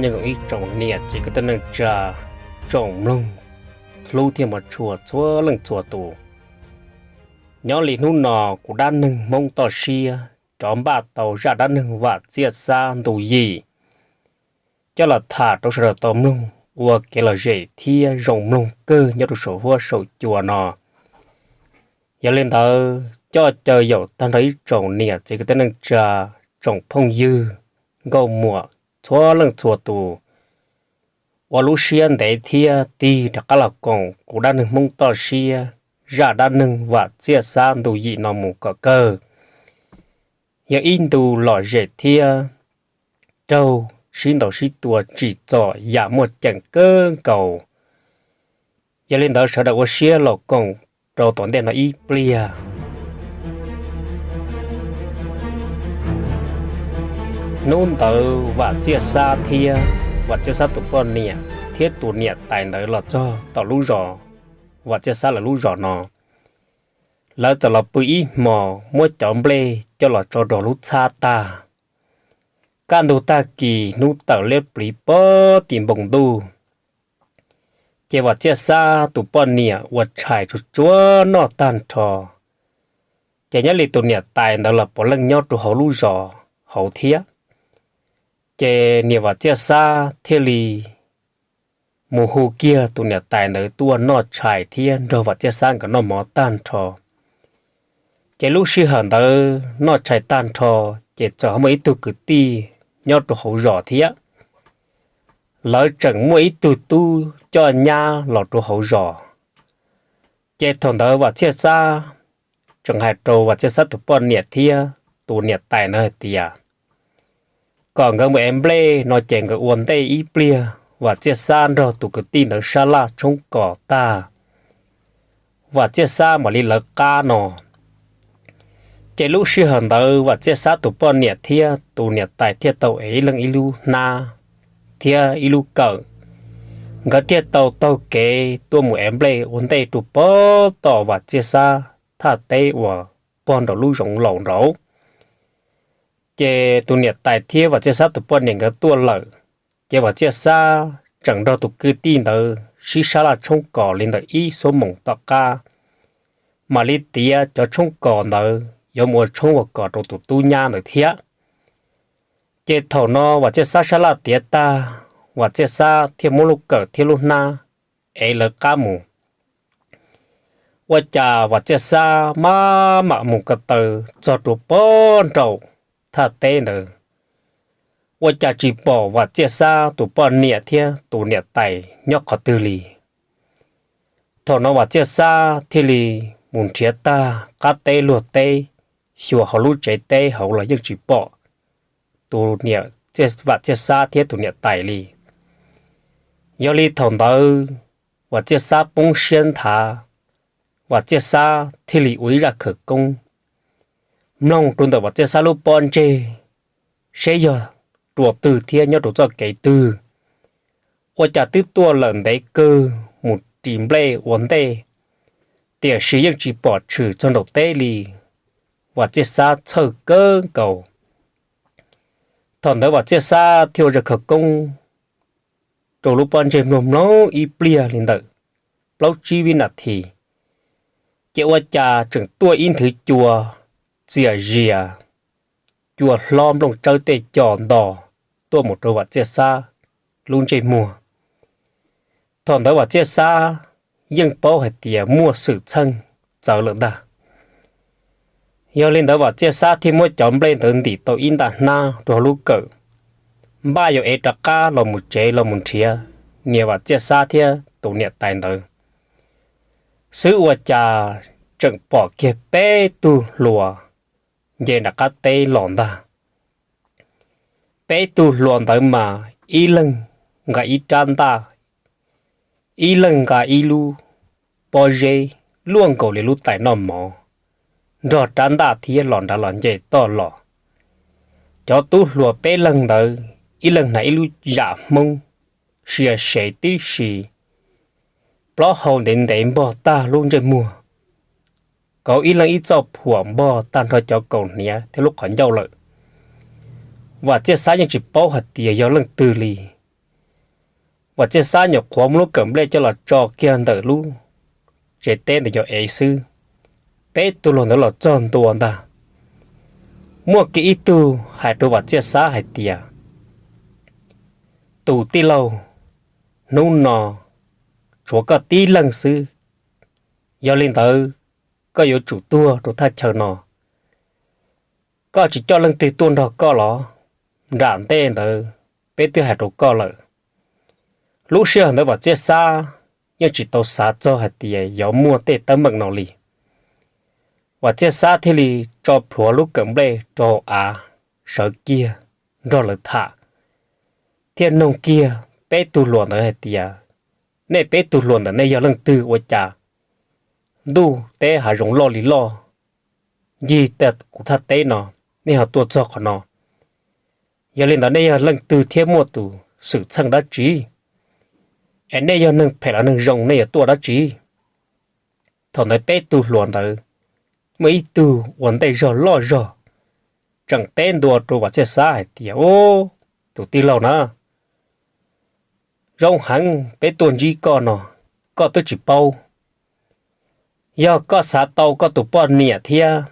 Nyob zoo ib tsoom niam txiv kwv tij neej tsa, tsoom mloog hlub thiab hmov tshua txhua leej txhua tus. Nyob li hnub no kuv dab neeg Hmoob toj siab rov npaj tau zaj dab neeg Vam Txiaj Xab ntu yim coj los tham rau sawv daws tau mloog ua kev lom zem thiab zoo mloog kawg nyob rau saum huab saum cua no. Yog li ntawd coj caw yaum tag nrho ib tsoom niam txiv kwv tij neej tsa, tsoom phooj ywg, nkauj muam txhua leej txhua tus ua lub siab ntev thiab tig rov qab los koom kuv dab neeg Hmoob toj siab zaj dab neeg Vam Txiaj Xab ntu yim no mus kom kawg. Yog ib ntu lom zem thiab raug sib ntaus sib tua tsim txom yam muaj ceem kawg nkaus. Yog li ntawd sawv daws ua siab los koom rau tom ntej no ib pliag. Hnub ntawd Vam Txiaj Xab thiab Vam Txiaj Xab tus poj niam thiab tus niam tais ntawd los txog tom lub zos, Vam Txiaj Xab lawv lub zos no. Lawv txawm los pw ib hmos muab cov nplej coj los tso rau lub txhab tag. Kaj ntug tag kis hnub tawm liab pliv pob tim npoo ntuj, ces Vam Txiaj Xab tus poj niam ua tshais tsuag tsuag noj tag nrho. Ces nyob li tus niam tais ntawd los puav leej nyob rau hauv lub zos hauv thiab. Ces niam Vam Txiaj Xab thiaj li mus hu kiag tus niam tais ntawd tuaj noj tshais thiab nrog Vam Txiaj Xab nkawd noj mov tag nrho. Ces lub sij hawm ntawd noj tshais tag nrho, ces txawm ho muaj ib tug kwv tij nyob rau hauv zos thiab. Lawv tseem muaj ib tug tub coj nyab los rau hauv zos. Ces thaum ntawd Vam Txiaj Xab tseem hais rau Vam Txiaj Xab tus poj niam thiab tus niam tais ntawd hais tias kom nkawd mus ev nplej no ces nkawd ua ntej ib pliag, Vam Txiaj Xab nrog tus kwv tij ntawd sab laj tshoob kos tag, Vam Txiaj Xab mam li lawv qab no. Ces lub sij hawm ntawd Vam Txiaj Xab tus poj niam thiab tus niam tais thiaj tau ev ib leeg ib lub hnab thiab ib lub kawm. Nkawd thiaj tau taug kev tuaj mus ev nplej ua ntej rau pem tom Vam Txiaj Xab thaj teb uas pog nraum lub zoov laus nraud. Ces tus niam tais thiab Vam Txiaj Xab tus poj niam nkawd tuaj lawm, ces Vam Txiaj Xab tseem nrog tus kwv tij ntawd sib sab laj tshoob kos li ntawm ib xuab moos tom qab, mam li tiav cov tshoob kos ntawd yuav mus ua tshoob ua kos rau tus tub nyab ntawd thiab. Ces thaum no Vam Txiaj Xab sab laj tiav tag, Vam Txiaj Xab thiaj muab lub kawm thiab lub hnab ev lawv qab mus. Ua cas Vam Txiaj Xab maj mam mus ko taw txog rau pog nraum thaj teb ntawd, ua cas tsis pom Vam Txiaj Xab tus poj niam thiab tus niam tais nyob qhov twg li. Thaum no Vam Txiaj Xab thiaj li mus nrhiav tag qab teb luag teb, xyuas hauv lub tsev teb hauv los yeej tsis pom tus niam, Vam Txiaj Xab thiab tus niam tais li. Yog li thaum ntawd Vam Txiaj Xab poob siab nthav, Vam Txiaj Xab thiaj li ua ib zaj khawv koob mloog rau ntawm Vam Txiaj Xab lub pob ntseg, seb yog rau qhov twg thiab nyob rau txoj kev twg. Ua cas twb tuaj lawm ntev kawg mus ris nplej ua ntej, tiam sis yeej tsis pom tshwm txog nraum teb li. Vam Txiaj Xab txhawj kawg nkaus. Thaum ntawd Vam Txiaj Xab thiaj ua zaj khawv koob rau lub pob ntseg mloog mloog ib pliag li ntawm plaub tsib vib nas this, ces ua cas tseem tuaj ib nthwv cua txias zias, cua hlob nplooj tsawb tej co nto tuaj mus rau Vam Txiaj Xab lub ntsej muag. Thaum ntawd Vam Txiaj Xab yeej paub hais tias muaj xwm txheej txawv lawm ntag. Yog li ntawd Vam Txiaj Xab thiaj muab cov nplej ntawd ntim tau ib nta hnab rau hauv lub kawm, npaj yuav ev rov qab los mus tsev los mus nrhiav niam Vam Txiaj Xab thiab tus niam tais ntawd. Xwb ua cas tseem pom kiag peb tug hluas nce nram qab teb los ntag. Peb tug hluas ntawd mas ib leeg nqa ib rab ntaj, ib leeg nqa ib lub pob zeb luaj nkaus li lub tais noj mov, nrog rab ntaj thiab los nrad los nce toj los. Cov tub hluas peb leeg ntawd ib leeg hnav ib lub zam hmoob sia sev tib si, plaub hau ntev ntev npog tag lub ntsej muag, kauv ib leeg ib txoj phuam npog tag nrho cov kaus hniav thiab lub qhov ncauj lawm. Vam Txiaj Xab yeej tsis paub hais tias yog leej twg li, Vam Txiaj Xab nyuam qhuav muab lub kawm nplej coj los tso kiag ntawm lub tsev teb ntawd yog ev xwb, peb tug hluas ntawd los txog ntua ntag. Muaj kiag ib tug hais rau Vam Txiaj Xab hais tias, Tus tij laug, hnub no tshuav koj tib leeg xwb, yog li ntawd koj yuav tsum tuag rau thaj chaw no. Koj tsis coj leej twg tuaj nrog koj los? Nram ntej ntawd peb twb hais rau koj lawm. Lub sij hawm ntawd Vam Txiaj Xab yeej tsis tau xav txog hais tias yuav muaj tej teeb meem no li. Vam Txiaj Xab thiaj li tso plhuav lub kawm nplej rau av, sawv kiag nrog lawv tham, thiaj noog kiag peb tug hluas ntawd hais tias, Nej peb tug hluas ntawm nej yog leej twg ua cas ntuj teb hav zoov loj li loj, ncig tag kuv thaj teb no, nej ho tuaj txog qhov no? Yog li ntawd nej yog leej twg thiab muaj tus xwm txheej dab tsi? Es nej yog neeg phem los neeg zoo, nej yuav tuaj dab tsi? Thaum ntawd peb tug hluas ntawd muaj ib tug ua ntej zog loj zog tseem teb ntua rau Vam Txiaj Xab hais tias, Ub, tus tij laug na, zoo heev peb tuaj ntsib koj no, koj twb tsis paub. Yog koj xav tau koj tus poj niam thiab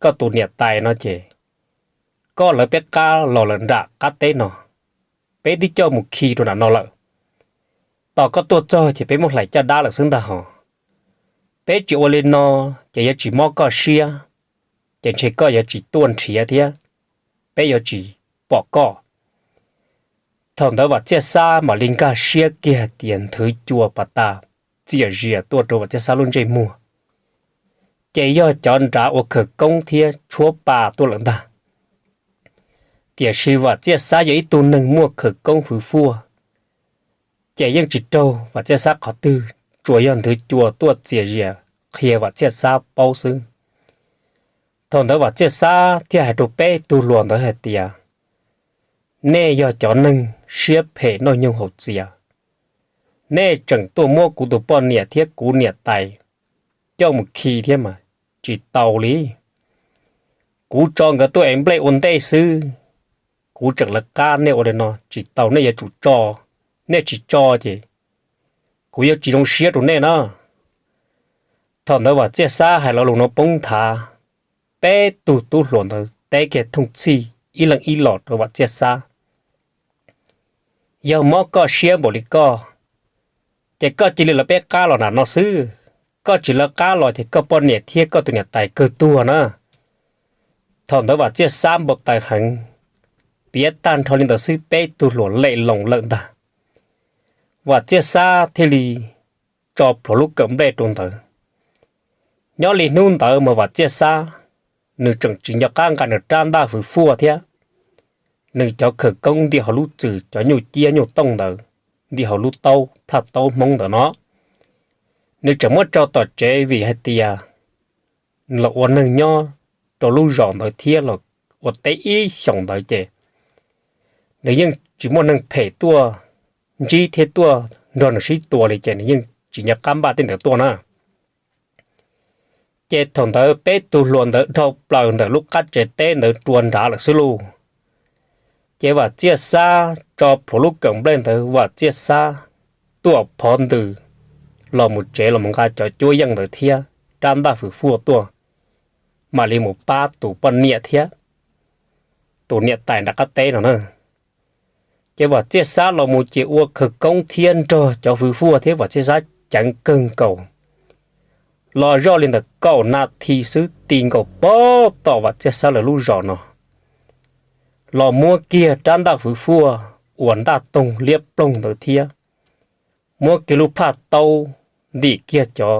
koj tus niam tais no ces koj lawv peb qab los lawm nram qab teb no, peb twb coj mus khi rau nram no lawm. Tos koj tuaj txog ces peb muab hlais caj dab lawm xwb ntag hos. Peb tsis ua li no ces yuav tsis mob koj siab, ces ntshe koj yuav tsis tuaj nrhiav thiab, peb yuav tsis pom koj. Thaum ntawd Vam Txiaj Xab mam li nkag siab kiag hais tias nthwv cua pas tas txias zias tuaj rau Vam Txiaj Xab lub ntsej muag, ces yog cov nrad ua khawv koob thiab tshuab pa tuaj lawm ntag. Tiam sis Vam Txiaj Xab yog ib tug neeg muaj khawv koob hwv fuaj, ces yeej tsis raug Vam Txiaj Xab qhov twg, tsuas yog nthwv cua tuaj txias zias qhia Vam Txiaj Xab paub xwb. Thaum ntawd Vam Txiaj Xab thiaj hais rau peb tug hluas ntawd hais tias, Nej yog cov neeg siab phem noj nyoog haus txias, nej tseem tuaj muab kuv tus poj niam thiab kuv niam tais coj mus khi thiab mas tsis tau li. Kuv tso nkawd tuaj ev nplej ua ntej xwb, kuv tseem lawv qab, nej ua li no tsis tau, nej yuav tsum tso. Nej tsis tso ces kuv yuav tsis zoo siab rau nej na. Thaum ntawd Vam Txiaj Xab hais lo lus no poob nthav, peb tug tub hluas ntawd teb kiag thooj txhij ib leeg ib los rau Vam Txiaj Xab. Yog mob koj siab npaum li koj, ces koj cia li lawv peb qab los nram no xwb. Koj tsis lawv qab los ces koj poj niam thiab koj tus niam tais kawg tuag na. Thaum ntawd Vam Txiaj Xab npau taws heev, piav tag nrho li ntawd xwb peb tug hluas lem loos lawm ntag. Vam Txiaj Xab thiaj li tso plhuav lub kawm nplej rau ntawd. Nyob li hnub ntawd mas Vam Txiaj Xab nws tseem tsis nco qab nqa nws rab ntaj hwv fuaj thiab nws cov khawv koob ntim hauv lub txwm, cov nyuj ciab nyuj tooj ntawd ntim hauv lub taub plaj taub hmoob ntawd no. Nws tseem muab tso tom tsev vim hais tias nws los ua neeg nyob rau lub zos ntawd thiab los ua teb ib xyoos ntawd ces nws yeej tsis muaj neeg phem tuaj ntsib thiab tuaj nrog nws sib tua li ces nws yeej tsis nco qab npaj tej ntawd tuaj na. Ces thaum ntawd peb tug hluas ntawd dhau plaws ntawm lub qab tsev teb ntawd rua nrad lawm xwb lauj. Ces Vam Txiaj Xab tso plhuav lub kawm nplej ntawd, Vam Txiaj Xab tuam phov ntws los mus tsev los mus nqa cov cuab yeej ntawd thiab rab ntaj hwv fuaj tuaj, mam li mus pab tus poj niam thiab tus niam tais nram qab teb no na. Ces Vam Txiaj Xab los mus ces ua khawv koob thiab nrog cov hwv fuaj thiab Vam Txiaj Xab ceev kawg nkaus. Los zoj li ntawm kaum nas this xwb ti nkaus pog tom Vam Txiaj Xab lawv lub zos no, los muab kiag rab ntaj hwv fuaj uas ntaj toog liab ploog ntawd thiab muab kiag lub phaj taub ntim kiag cov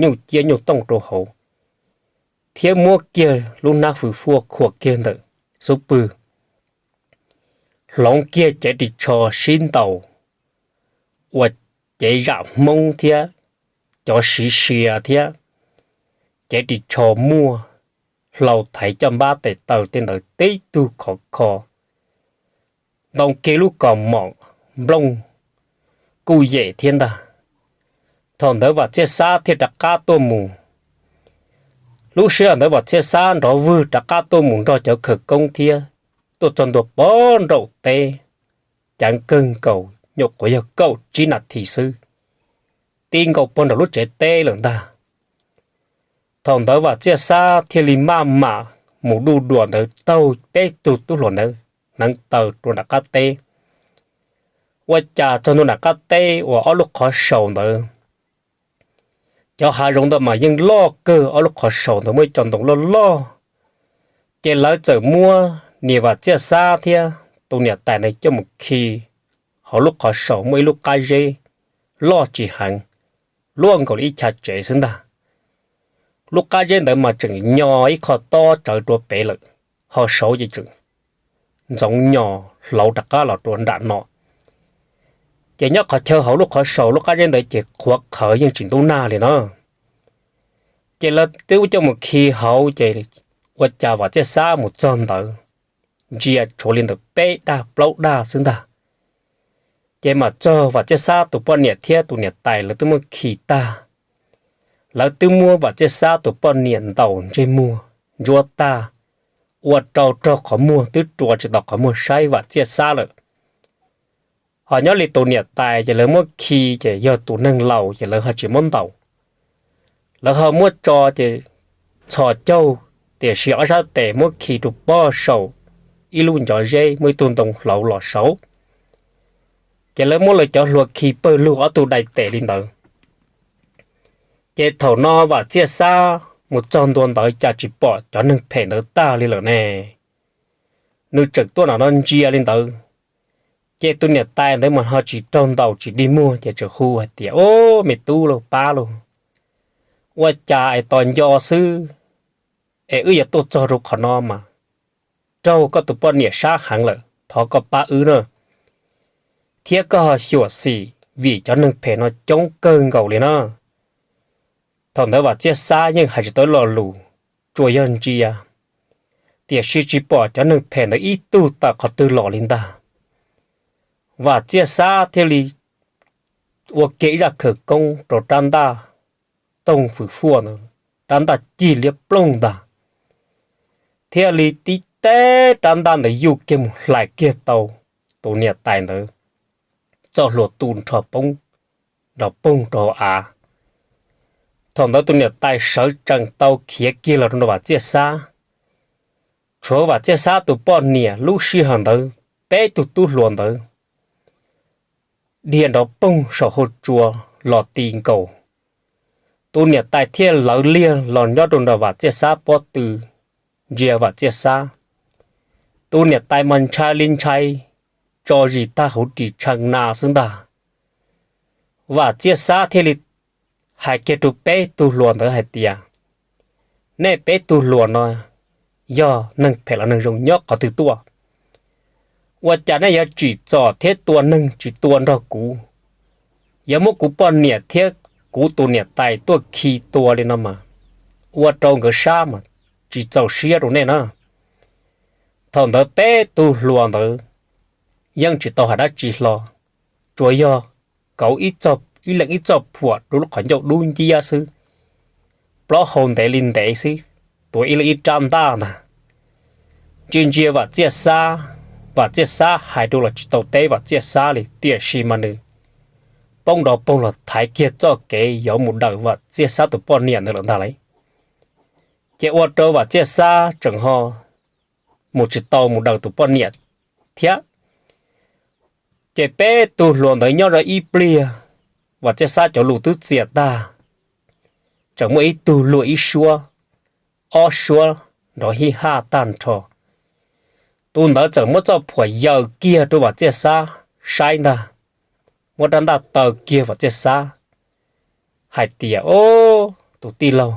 nyuj ciab nyuj tooj rau hauv, thiab muab kiag lub hnab hwv fuaj khuam kiag ntawm xub pwg, hloov kiag cev ris tsho sib ntaus ua cev zam hmoob thiab cov siv sia thiab cev ris tsho muaj hlau thaiv coj npab tes taw tej ntawd tib tug khov kho, ntoo kiag lub kos mom nplooj kuj yem thiab ntag. Thaum ntawd Vam Txiaj Xab thiaj rov qab tuaj mus. Lub sij hawm ntawd Vam Txiaj Xab nrov vwg rov qab tuaj mus nrog cov khawv koob thiab tuaj txog ntua pog nraum teb, ceev kawg nkaus nyuam qhuav yog kaum tsib nas this xwb, ti nkaus pog nram lub tsev teb lawm ntag. Thaum ntawd Vam Txiaj Xab thiaj li maj mam mus duj dua ntawd taug peb tug tub hluas ntawd hneev taw rau nram qab teb. Ua cas txog ntua nram qab teb uas ob lub qhov saus ntawd, cov hav zoov ntawd mas yeej loj kawg, ob lub qhov saus ntawd muaj ib co ntoo loj loj. Ces lawv txawm muab niam Vam Txiaj Xab thiab tus niam tais ntawd coj mus khi hauv lub qhov saus muaj ib lub qab zeb loj tsis heev, luaj nkaus li ib chav tsev xwb ntag. Lub qab zeb ntawd mas tseem nyo ib qho tob tsawv rau pem lawm, ho saud ces tseem ntxoov nyo hlauv rov qab los rau nram no. Ces nyob qhov chaw hauv lub qhov saus lub qab zeb ntawd ces qhuav qhawv yeej tsis ntub nag li no. Ces lawv twb coj mus khi hauv ces ua cas Vam Txiaj Xab mus txog ntawd ntsia tshuav li ntawm peb daj plaub daj xwb ntag. Ces mam txog Vam Txiaj Xab tus poj niam thiab tus niam tais lawv twb muab khi tag. Lawv twb muab Vam Txiaj Xab tus poj niam ntaus ntsej muag ntsuab tag, ua rau raug qhov muag twb rua tsis tau qhov muag saib Vam Txiaj Xab lawm. Ho nyob li tus niam tais ces lawv muab khi ces yog tus neeg laus ces lawv ho tsis muab ntaus. Lawv ho muab tso ces txhos caug, tiam sis ob sab tes muab khi rau pog saum ib lub ncov zeb muaj ib tug ntoo hlauv los saud. Ces lawv muab lawv cov hlua khi pawg lug ob tug dai tes li ntawd. Ces thaum no Vam Txiaj Xab mus txog ntua ntawd cas tsis pom cov neeg phem ntawd tag li lawm ne. Nws tseem tuaj nram no ntsia li ntawd. Ces tus niam tais ntawd mas ho tsis raug ntaus tsis dig muag ces tseem hu hais tias, Ob, me tub lauj, pab lauj, ua cas es tos nco xwb es wb yuav tuaj txog rau qhov no mas raug koj tus poj niam sab heev lawm, thov koj pab wb na. Thiab koj ho xyuam xim vim cov neeg phem no coob kawg nkaus li na. Thaum ntawd Vam Txiaj Xab yeej hais tsis tau ib lo lus, tsuas yog ntsia, tiam sis tsis pom cov neeg phem ntawd ib tug tawm qhov twg los li ntag. Vam Txiaj Xab thiaj li ua kiag ib zaj khawv koob rau rab ntaj tooj fwv fuaj ntawd, rab ntaj cig liab ploog ntag, thiaj li tib teb rab ntaj ntawd yuj kiag mus hlais kiag tau tus niam tais ntawd txoj hlua tu nrho poob nrov poog rau hauv av. Thaum ntawd tus niam tais sawv tsees tau khiav kiag los rau nram Vam Txiaj Xab. Tshuav Vam Txiaj Xab tus poj niam lub sij hawm ntawd peb tug tub hluas ntawd dhia nrov poog saum hauv tsua los ti nkaus. Tus niam tais thiaj lawv liag los nyob rau nram Vam Txiaj Xab pob tw ntsia Vam Txiaj Xab. Tus niam tais mas ntshai li ntshai, tso zis tag hauv ris tshee na xwb ntag. Vam Txiaj Xab thiaj li hais kiag rau peb tug hluas ntawd hais tias, Nej peb tug hluas no yog neeg phem los neeg zoo nyob qhov twg tuaj? Ua cas nej yuav tsim txom thiab tua neeg tsis tua nrog kuv, yuav muab kuv poj niam thiab kuv tus niam tais tuaj khi tua li no mas ua rau nkawd sab mas tsis txaus siab rau nej na. Thaum ntawd peb tug hluas ntawd yeej tsis tau hais dab tsi hlo, tsuas yog kauv ib leeg ib txoj phuam rau lub qhov ncauj dub nciab xwb, plaub hau ntev li ntev xwb, tuav ib leeg ib rab ntaj ntag. Ntsia ntsia Vam Txiaj Xab, Vam Txiaj Xab hais rau los tsis tau teb Vam Txiaj Xab li, tiam sis mas nws poob nrov poog los thaiv kiag txoj kev yuav mus daws Vam Txiaj Xab tus poj niam ntawd lawm ntag lauj. Ces ua rau Vam Txiaj Xab tseem ho mus tsis tau mus daws tus poj niam thiab. Ces peb tug hluas ntawd nyob rau ib pliag, Vam Txiaj Xab cov lus twb txias tag, tseem muaj ib tug luag ib suab, ob suab nrov hij haj tag nrho. Tus ntawd txawm muab txoj phuam yaws kiag rau Vam Txiaj Xab saib ntag, muab rab ntaj taw kiag Vam Txiaj Xab hais tias, O, tus tij laug,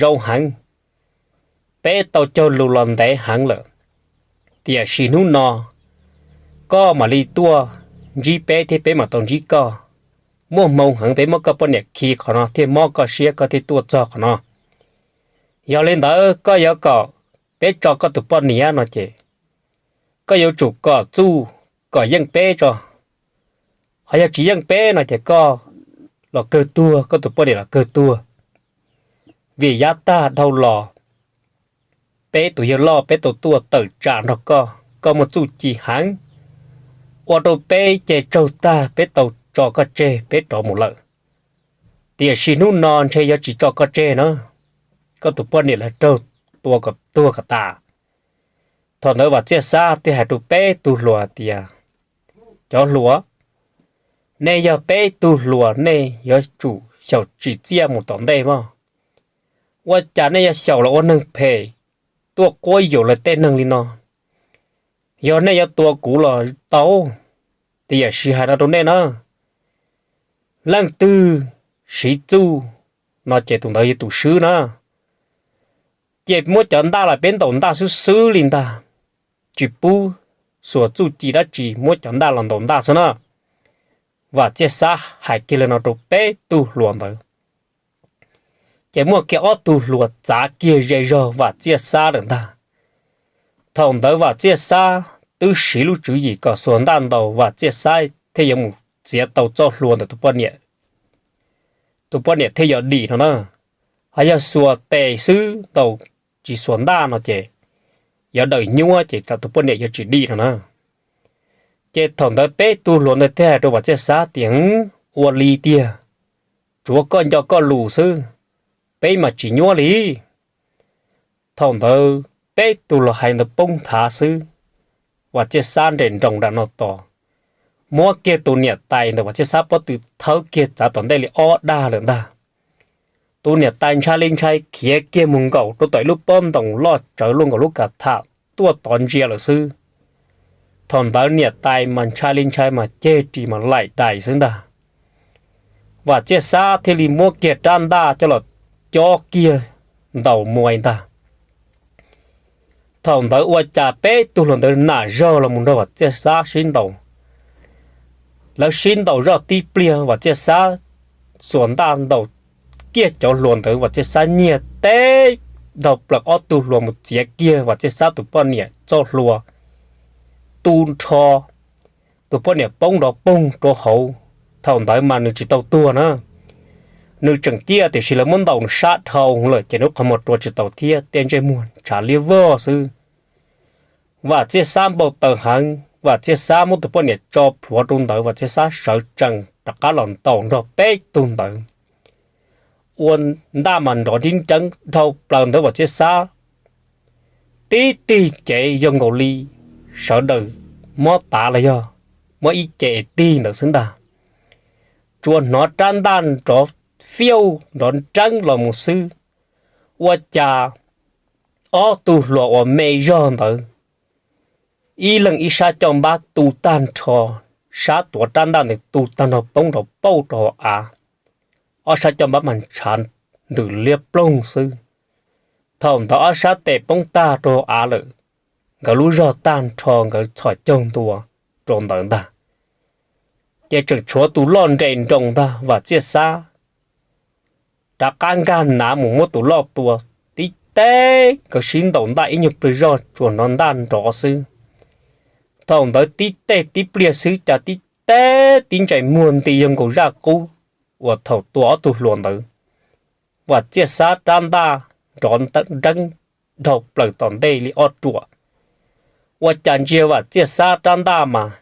zoo heev, peb tau cog lus los ntev heev lawm, tiam sis hnub no koj mam li tuaj ntsib peb thiab peb mam tau ntsib koj. Muaj hmoo heev peb muab koj poj niam khi qhov no thiaj mob koj siab koj thiaj tuaj txog qhov no. Yog li ntawd koj yuav kom peb tso koj tus poj niam no ces koj yuav tsum kom txuj kom yeej peb tso. Ho yog tsis yeej peb no ces koj los kawg tuag, koj tus poj niam los kawg tuag. Vim yav tag dhau los peb tus yawg loj peb tau tuaj tawm tsam nrog koj, koj muaj txuj ci heev, ua rau peb ces raug tag, peb tau tso koj tseg peb rov mus lawm. Tiam sis hnub no ntshe yuav tsis tso koj tseg na, koj tus poj niam lawv raug tua kom tuag kom tas. Thaum ntawd Vam Txiaj Xab thiaj hais rau peb tug hluas tias, cov hluas, nej yog peb tug hluas nej yuav tsum xyaum tsim txiaj mus tom ntej mog. Ua cas nej yuav xyaum los ua neeg phem, tuaj quab yuam lawv tej neeg li no? Yog nej yuav tua kuv los tau, tiam sis hais no rau nej na, leej twg siv txuj no ces tus ntawd yog tus swb na. Ces muab cov ntaj los peb ntaus ntaj xwb xwb li ntag, tsis pub xuas txuj ci dab tsi, muab cov ntaj los ntaus ntaj xwb na. Vam Txiaj Xab hais kiag li no rau peb tug hluas ntawd, ces muaj kiag ob tug hluas txav kiag ze zog Vam Txiaj Xab lawm ntag. Thaum ntawd Vam Txiaj Xab twb siv lub tswv yim kom xuas ntaj ntaus Vam Txiaj Xab thiaj yuav mus txiav tau txoj hlua ntawm tus poj niam, tus poj niam thiaj yuav dim no na. Ho yog xuas tes xwb ntaus tsis xuas ntaj no ces yuav daws nyuab ces tus poj niam yuav tsis dim no na. Ces thaum ntawd peb tug hluas ntawd thiaj hais rau Vam Txiaj Xab tias, ua li tiag, tsuav koj nco koj lus xwb, peb mas tsis nyuab li. Thaum ntawd peb tug los hais ntawd poob nthav xwb, Vam Txiaj Xab nres nroos nram no tos, muab kiag tus niam tais ntawm Vam Txiaj Xab pob tw thawb kiag txav tom ntej li ob dag lawm ntag. Tus niam tais ntshai li ntshai khiav kiag mus nkaum rau tom ib lub pob ntoos loj tsawv luaj nkaus lub kav tham tuaj tod ntsia lawm xwb. Thaum ntawd niam tais mas ntshai li ntshai mas ceg ris mas laim dais xwb ntag. Vam Txiaj Xab thiaj li muab kiag rab ntaj coj los cob kiag ntaus muas ntag. Thaum ntawd ua cas peb tug hluas ntawd nam zog los mus nrog Vam Txiaj Xab sib ntaus. Lawv sib ntaus zoj tib pliag Vam Txiaj Xab xuas ntaj ntaus kiag cov hluas ntawd, Vam Txiaj Xab nyiag teb dhau plaws ob tug hluas mus txiav kiag Vam Txiaj Xab tus poj niam txoj hlua tu nrho, tus poj niam poob nrov poog rau hauv. Thaum ntawd mas nws tsis tau tuag na, nws tseem ciaj tiam sis lawv muab ntaus nws sab dhau lawm ces nws qhov muag rua tsis tau thiab tej ntsej muag ntshav liab vog xwb. Vam Txiaj Xab npau taws heev, Vam Txiaj Xab muab tus poj niam tso plhuav rau ntawd, Vam Txiaj Xab sawv tsees rov qab los ntaus nrog peb tug ntawd. Ua ntaj mas nrov nrib nreeb dhau plaws ntawd Vam Txiaj Xab tib tig cev zoo nkaus li sawv daws mob tav los yog muab ib ce tig ntawd xwb ntag. Tsuas hnov rab ntaj nrov fiauj nrov nreeb los mus xwb, ua cas ob tug hluas uas me zog ntawd ib leeg ib sab caj npab tu tag nrho, sab tuav rab ntaj ntawd tu tag nrho poob nrov pauj rau hauv av, ob sab caj npab mas ntshav ntws liab ploog xwb. Thaum ntawd ob sab tes poob tag rau hauv av lawm, nkawd lub zog tag nrho nkawd txhos caug ntua rau ntawd ntag. Ces tseem tshuav tus loj nres nroos ntag Vam Txiaj Xab rov qab nkag nav mus muab tus loj tua tib teg, nkawd sib ntaus ntaj ib nyuag pliag zoj tsuas hnov ntaj nrov xwb. Thaum ntawd tib teg tib pliag xwb cas tib teg tib ntsais muag nti yog nkaus zaj qub uas thaum tua ob tug hluas ntawd. Vam Txiaj Xab rab ntaj nrov nreeb dhau plaws tom ntej li ob ruam, ua cas ntsia Vam Txiaj Xab rab ntaj mas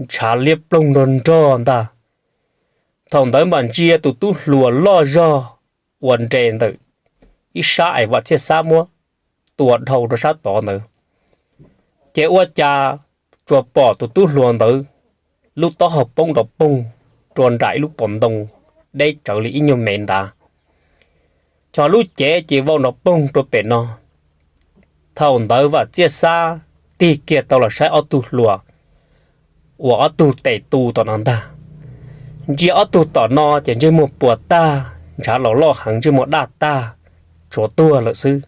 ntshav liab ploog nrog nrog ntag. Thaum ntawd mas ntsia tus tub hluas loj zog uas nres ntawm ib sab es Vam Txiaj Xab muab tua dhau rau sab tod ntawd, ces ua cas tsuas pom tus tub hluas ntawd lub taub hau poob nrov poog rua nram ib lub pom ntoo deb tsawv li ib nyuag mev ntawd, cov lub cev ces vau nrov poog rau pem no. Thaum ntawd Vam Txiaj Xab tig kiag tau los saib ob tug hluas uas ob tug tes tu tom no ntag. Ntsia ob tug tom no ces ntsej muag puas tag, ntshav los loj heev, ntsej muag daj tag, tshuav tuag lawm xwb.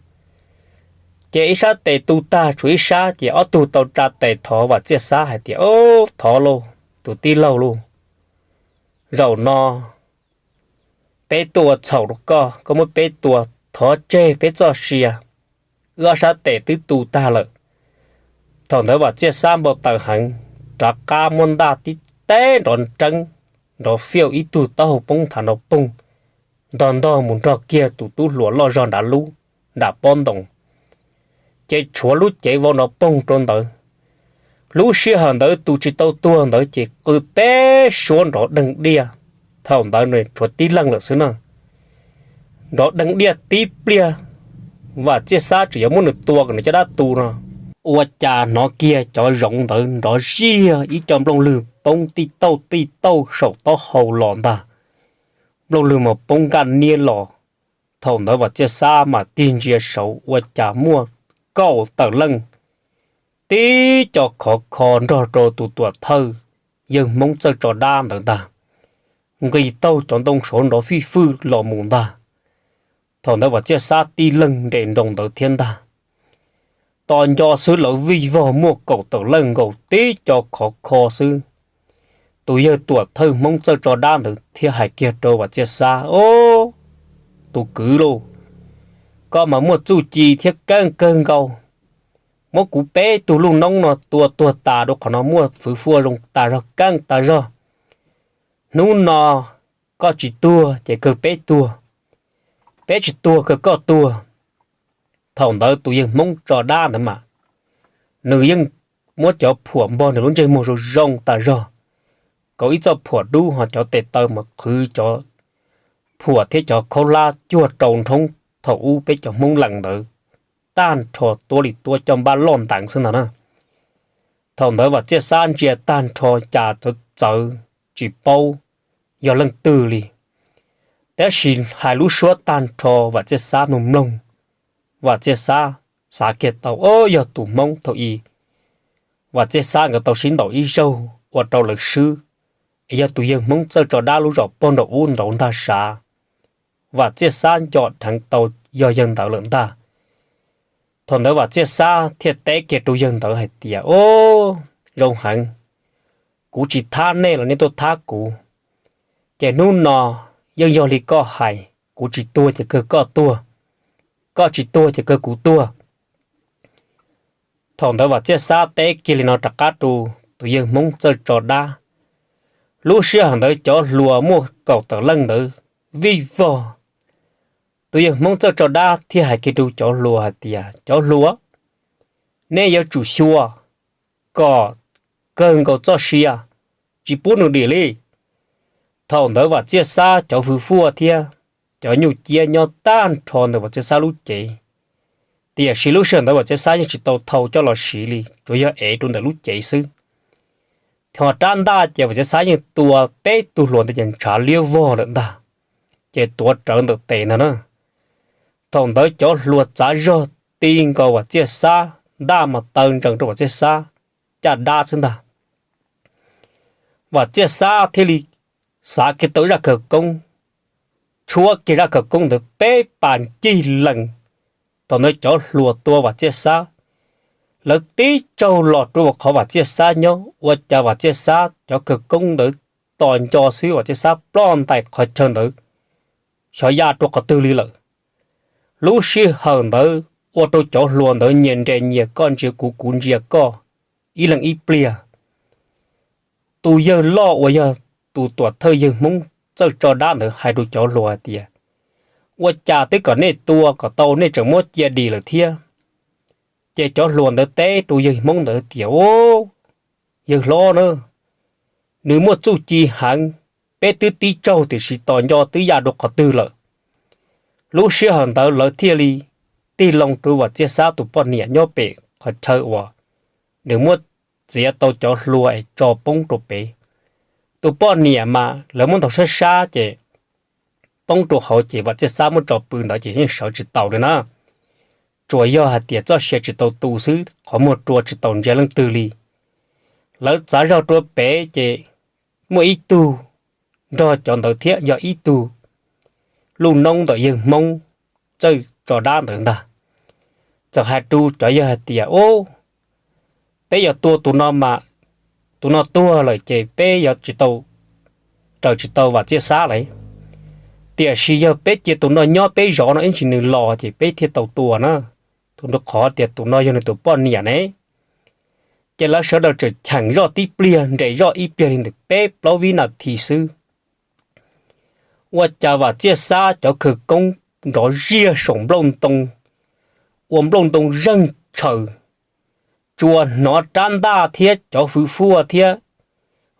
Ces ib sab tes tu tag tshuav ib sab, ces ob tug tau tsa tes thov Vam Txiaj Xab hais tias, Thov lauj, tus tij laug lauj, zaum no peb tuaj ua txhaum rau koj, koj muab peb tua, thov tseg peb txoj sia, wb ob sab tes twb tu tag lawm. Thaum ntawd Vam Txiaj Xab npau taws heev, rov qab muab ntaj tib teg nrov nreeb, nrov fiauj ib tug taub hau poob nthav nrov poog, ntog ntog mus nrog kiag tus tub hluas loj zog nrad lub nram pob ntoos, ces tshuav lub cev vau nrov poog rau ntawd. Lub sij hawm ntawd tus tsis tau tuag ntawd ces qw peb suab nrov deeg diaj. Thaum ntawd nws tshuav tib leeg lawm xwb na. Nrov deeg diaj tib pliag, Vam Txiaj Xab tseem yuav muab nws tua kom nws caj dab tu no, ua cas hnov kiag cov zoov ntawd nrov ziag ib co nplooj lwg poob tij tauj tij tauj saum taub hau los ntag. Nplooj lwg mas poob nkaj niab los. Thaum ntawd Vam Txiaj Xab mas tig ntsia saud ua cas muaj kaum tawm leej tib co khov kho nrog rau tus tuam thawj yawg Hmoob txawj tso dab ntawd ntag, nqis taug cov ntoo saud nrov fij fwj los mus ntag. Thaum ntawd Vam Txiaj Xab tib leeg nres nroos ntawd thiab ntag. Tos nco xwb lawv vij vog muaj kaum tawm leej nkaus tib co khov kho xwb. Tus yawg tuam thawj Hmoob txawj tso dab ntawd thiaj hais kiag rau Vam Txiaj Xab, Ob, tus kwv lauj, koj mas muaj txuj ci thiab keeb kawg nkaus. Muab kuv peb tug lub noob no tua tuag tas rau qhov no muaj fwv fuaj zoo tas zog keeb tas zog. Hnub no koj tsis tuag ces kawg peb tuag, peb tsis tuag kawg koj tuag. Thaum ntawd tus yawg Hmoob tso dab ntawd mas nws yeej muab cov phuam npog nws lub ntsej muag zoo zoo tas zog, kauv ib txoj phuam dub ho cov tes taw mas qhwv cov phuam thiab cov khaub hlab cuag rau nrhoob thaum ub peb cov Hmoob lees ntawd tag nrho tuab li tuab coj npab loj nteev xwb ntag na. Thaum ntawd Vam Txiaj Xab ntsia tag nrho cas txawv txawv tsis paub yog leej twg li. Tab sis hais lub suab tag nrho Vam Txiaj Xab mloog mloog, Vam Txiaj Xab xav kiag tau, Ob, yog tus Hmoob thaum i Vam Txiaj Xab nkawd tau sib ntaus ib zaug ua rau lawv swb, es yog tus yawg Hmoob txawj tso dab lub zos pog nraum ub nraud ntag sav. Vam Txiaj Xab nco dheev tau yog yawg ntawd lawm ntag. Thaum ntawd Vam Txiaj Xab thiaj teb kiag rau yawg ntawd hais tias, Ob, zoo heev, kuv tsis thab nej los nej tuaj thab kuv. Ces hnub no yeej yog li koj hais, kuv tsis tuag ces kawg koj tuag, koj tsis tuag ces kawg kuv tuag. Thaum ntawd Vam Txiaj Xab teb kiag li no rov qab rau tus yawg Hmoob txawj tso dab. Lub sij hawm ntawd cov hluas muaj kaum tawm leej ntawd vij vog. Tus yawg Hmoob txawj tso dab thiaj hais kiag rau cov hluas hais tias, Cov hluas, nej yuav tsum xyuas kom kawg nkaus txoj sia, tsis pub nws dim li. Thaum ntawd Vam Txiaj Xab cov fwv fuaj thiab cov nyuj ciab nyob tag nrho ntawm Vam Txiaj Xab lub cev. Tiam sis lub sij hawm ntawd Vam Txiaj Xab yeej tsis tau thau coj los siv li, tsuas yog ev rau ntawm lub cev xwb. Ho rab ntaj ces Vam Txiaj Xab yeej tua peb tug hluas ntawd ces ntshav liab vog lawm ntag, ces tuav rawv ntawm tes ntag na. Thaum ntawd cov hluas txav zog ti nkaus Vam Txiaj Xab, ntaj mas taw ntsees rau Vam Txiaj Xab caj dab xwb ntag. Vam Txiaj Xab thiaj li xav kiag tau zaj khawv koob, tshuab kiag zaj khawv koob ntawd peb pas ncig lees. Thaum ntawd cov hluas tua Vam Txiaj Xab, lawv tib tsaug los rau qhov Vam Txiaj Xab nyob, ua cas Vam Txiaj Xab cov khawv koob ntawd tos nco xwb Vam Txiaj Xab ploj ntais qhov chaw ntawd xyov ya rau qhov twg li lawm. Lub sij hawm ntawd ua rau cov hluas ntawd nyias nres nyias, koj ntsia kuv kuv ntsia koj, ib leeg ib pliag. Tus yawg loj uas yog tus tuam thawj yawg Hmoob txawj tso dab ntawd hais rau cov hluas hais tias, Ua cas twb kom nej tua kom tau nej tseem muab cia dim lawm thiab? Ces cov hluas ntawd teb rau yawg Hmoob ntawd tias, Yawg hlob na, nws muaj txuj ci heev, peb twb tib tsaug tiam sis tos nco twb ya rau qhov twg lawm. Lub sij hawm ntawd lawv thiaj li tig loo rau Vam Txiaj Xab tus poj niam nyob pem qhov chaw uas nws muab txiav tau cov hlua es tso poob rau pem. Tus poj niam mas lawv muab ntaus sab sab ces poob rau hauv ces Vam Txiaj Xab muab tso pw ntawd ces yeej sawv tsis taus li na. Tsuas yog hais tias txoj sia tsis tau tu xwb, qhov muag rua tsis tau ntsia leej twg li. Lawv txav zog rau pem ces muaj ib tug nrog cov ntawd thiab yog ib tug lub noob ntawm yawg Hmoob txawj tso dab ntawd ntag, txawm hais rau cov yawg hais tias, Ub, peb yog tua tus no mas tus no tuag lawm ces peb yuav tsis tau raws tsis tau Vam Txiaj Xab lawm. Tiam sis yog peb cia tus no nyob peb zov no ib ntsis nws los ces peb thiaj tau tua na. Tus ntu qhov tias tus no yog nws tus poj niam ne. Ces lawv sawv daws tseem cheem zoj tib pliag nres zoj ib pliag li ntawm peb plaub vib nas this xwb, ua cas Vam Txiaj Xab cov khawv koob nrov ziag saum nplooj ntoo, ua nplooj ntoo zeeg tshaws, tsuas hnov rab ntaj thiab cov hwv fuaj thiab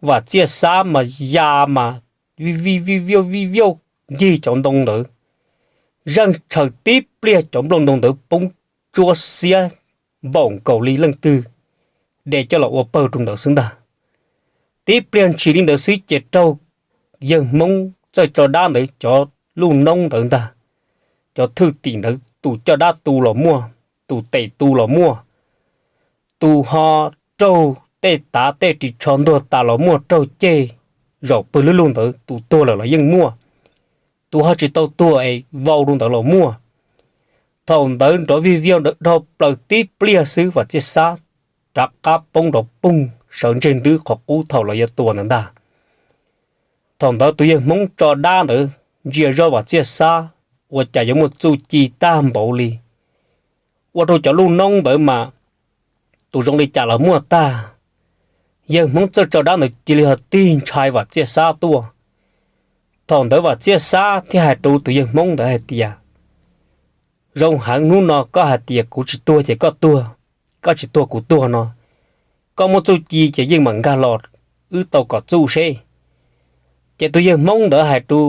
Vam Txiaj Xab mas ya mas vij vij vij viauj vij viauj ncig cov ntoo ntawd, zeej tshaws tib pliag cov nplooj ntoo ntawd poob tsuab xiab npaum nkaus li leej twg de coj los ua pawg rau ntawd xwb ntag. Tib pliag ntshis li ntawd xwb ces raug yawg Hmoob txawj tso dab ntawd cov luj noob ntawd ntag, cov thwj tim ntawd tus coj dab tu los muaj, tus tes tu los muaj, tus ho raug tej tav tej ris tsho ntuag tas los muaj, raug ceg zaum pawg lug lug ntawd tus tuag lawm los yeej muaj, tus ho tsis tau tuag es vau rau ntawd los muaj. Thaum ntawd nrov vij viauj dhau plaws tib pliag xwb Vam Txiaj Xab rov qab poob nrov poog sawv ntseg ntwb qhov qub thaum los yuav tua ntawd ntag. Thaum ntawd tus yawg Hmoob tso dab ntawd ntsia zoj Vam Txiaj Xab ua cas yuav muaj txuj ci tag npaum li, ua rau cov luj noob ntawd mas tus zoo li cas los muaj tag. Yawg Hmoob txawj tso dab ntawd cia li ho tig ntshai Vam Txiaj Xab tuaj. Thaum ntawd Vam Txiaj Xab thiaj hais rau tus yawg Hmoob ntawd hais tias, Zoo heev, hnub no koj hais tias kuv tsis tuag ces koj tuag, koj tsis tuag kuv tuag no, koj muaj txuj ci ces yeej mam nkag los wb tau kom txuj seb. Ces tus yawg Hmoob ntawd hais rau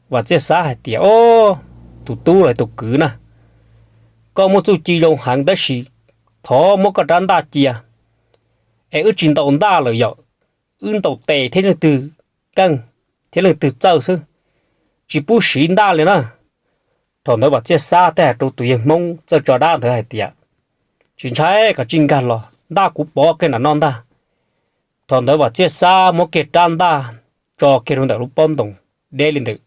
Vam Txiaj Xab hais tias, Ob, tus tub los tus kwv na, koj muaj txuj ci zoo heev tab sis thov muab koj rab ntaj cia, es wb tsis ntaus ntaj lawm yom, wb ntaus tes thiab leej twg keej thiab leej twg txawj xwb, tsis pub siv ntaj li na. Thaum ntawd Vam Txiaj Xab thiaj hais rau tus yawg Hmoob txawj tso dab ntawd hais tias, Tsis ntshai, koj cia li nkag los, ntaj kuv pov kiag nram no ntag. Thaum ntawd Vam Txiaj Xab muab kiag rab ntaj tso kiag rau ntawm lub pob ntoos deb li ntawm